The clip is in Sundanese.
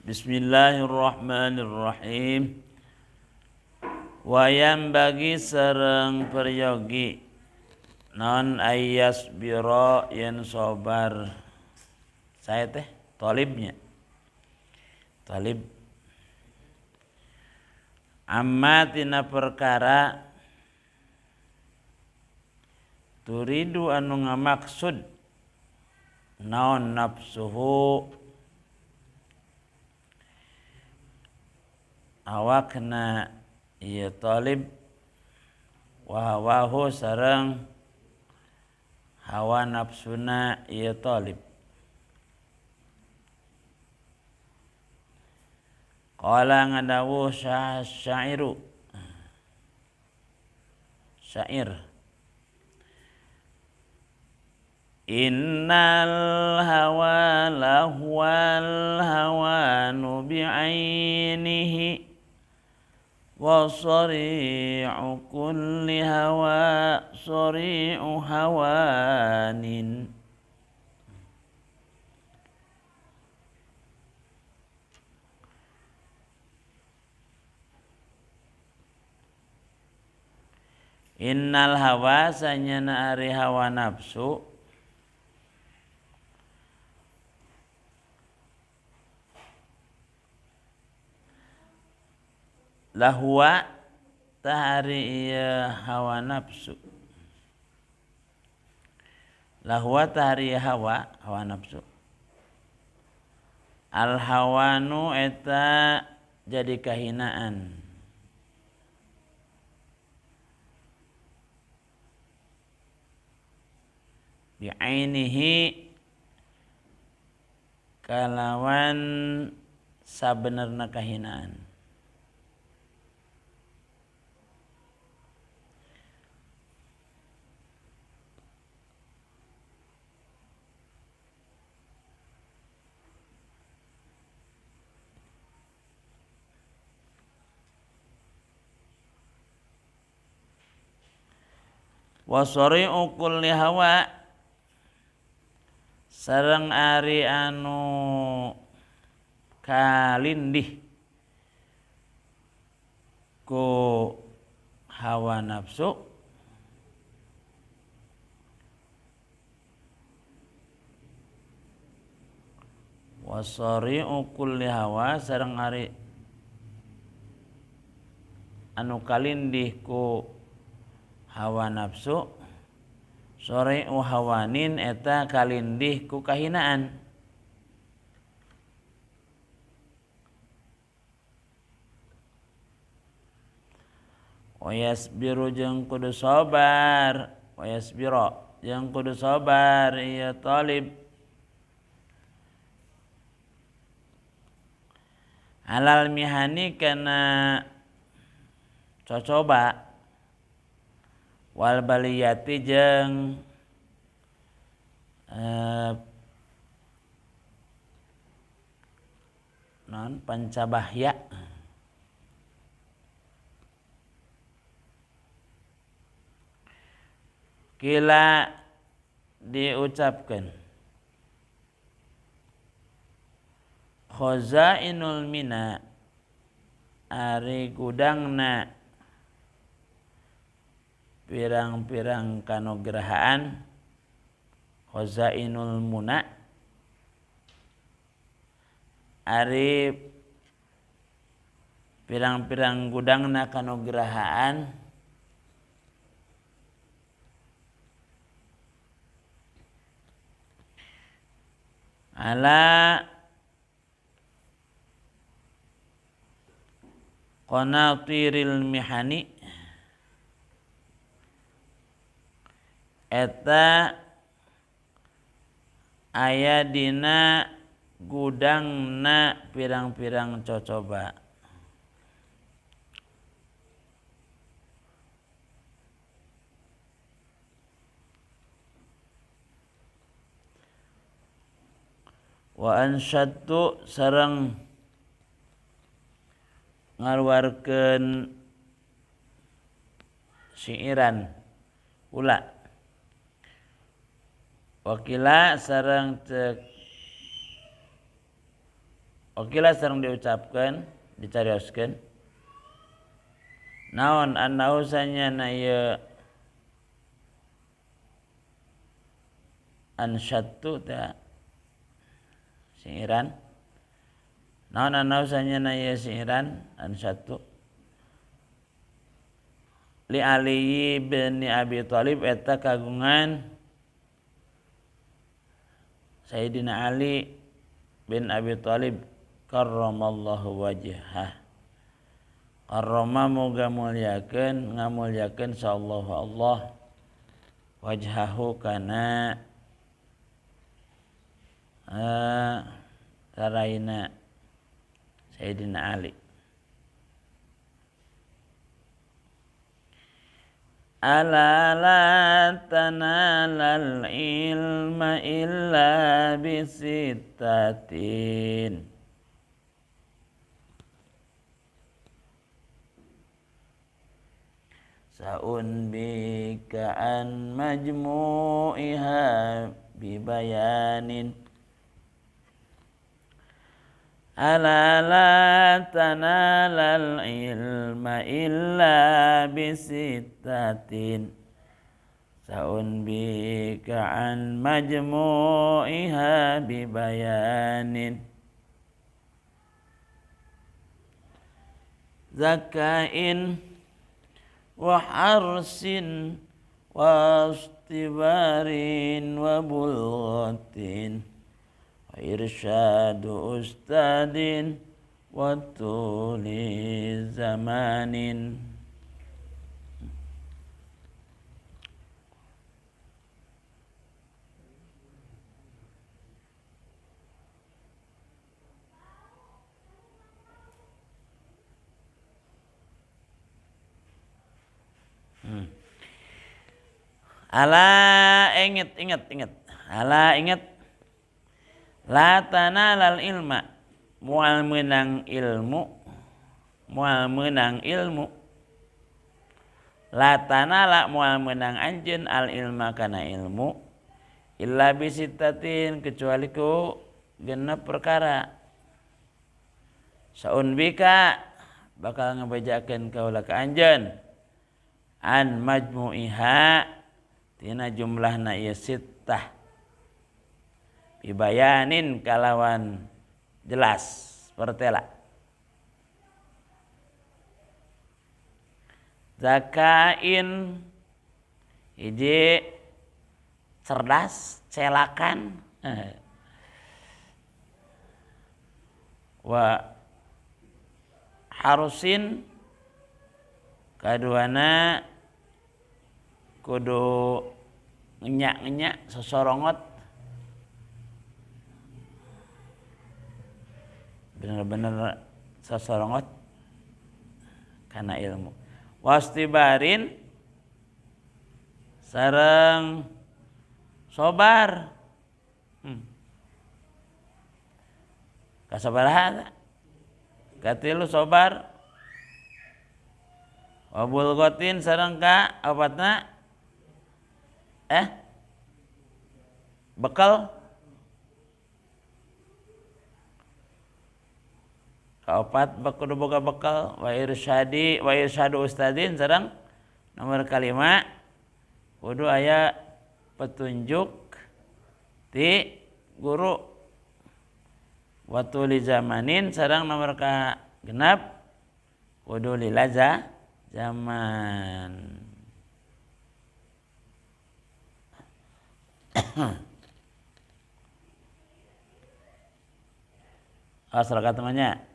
Bismillahirrahmanirrahim. Wayam bagi sareng peryogi non ayas biro yen sobar. Saya teh tolibnya. Tolib amma tina perkara turidu anu ngamaksud naon nafsuhu awakna ieu talib wa hawahu sareng hawa nafsuna ieu talib. Qala ngadawuh syairu syair innal hawa lahwal hawanu bi'ainihi wa sari'u kulli hawa sari'u hawanin. Innal hawa sanyana ari hawa nafsu lahwa tahari ieu hawa nafsu lahwa tahari hawa hawa nafsu al hawanu eta jadi kahinaan bi'ainihi kalawan sabenerna kahinaan. Wasari'u kulli hawa sareng ari anu kalindih ku hawa nafsu wasari'u kulli hawa sareng ari anu kalindih ku hawa nafsu sori'u hawanin eta kalindih ku kahinaan. Wayasbiru jeung kudu sabar, wayasbiro jeung kudu sabar ieu talib halal mihani kana cocoba wal baliyati jeung non pancabahya. Kila diucapkan khazainul mina ari gudangna pirang-pirang kanugrahaan khazainul muna ari pirang-pirang gudangna kanugrahaan ala qanatiril mihani eta aya dina gudangna pirang-pirang cocoba. Wa ansyadtu sareng ngaluarkeun siiran ula wakila sareng cek Okilah sareng diucapkeun dicarioskeun naon annausanya na ieu ansyattu ta siiran naon annausanya na ieu siiran ansyattu li Ali bin Abi Thalib eta kagungan Sayyidina Ali bin Abi Thalib karramallahu wajhah. Karrama moga mulyakeun ngamulyakeun sallallahu Allah wajhahu kana taraina Sayyidina Ali. Ala la tanalal ilma illa bisittatin. Sa'unbika an majmu'iha bibayanin. Ala la tanalal ilma illa bisittatin. Sa'unbika an majmu'iha bibayanin. Zakain wa harsin wa istibarin wa bulghatin wa irsyadu ustadin wa tuli zamanin. Ala ingat ingat ingat. Ala ingat. La tanalal ilma moal meunang ilmu, moal meunang ilmu. La tanala moal meunang anjeun al ilma kana ilmu illa bisittatin kecuali ku genep perkara. Saunbika bakal ngabejakeun kaula ka anjeun an majmu'iha tina jumlahna ieu sittah bibayanin kalawan jelas pertela. Zakain hiji cerdas celakan wa harusin kaduana kudu ngenyak-ngenyak sosorongot bener-bener sosorongot karena ilmu. Wastibarin sareng sobar. Kasabaraha katilu sobar. Wa bulghatin sareng ka opatna bekal. Kaopat kudu boga bekal. Wa irsyadi wa irsyadu ustadin sareng nomor kalima kudu aya petunjuk ti guru. Wa tuli zamanin sareng nomor ka genap kudu lilaza zaman. Asal temannya.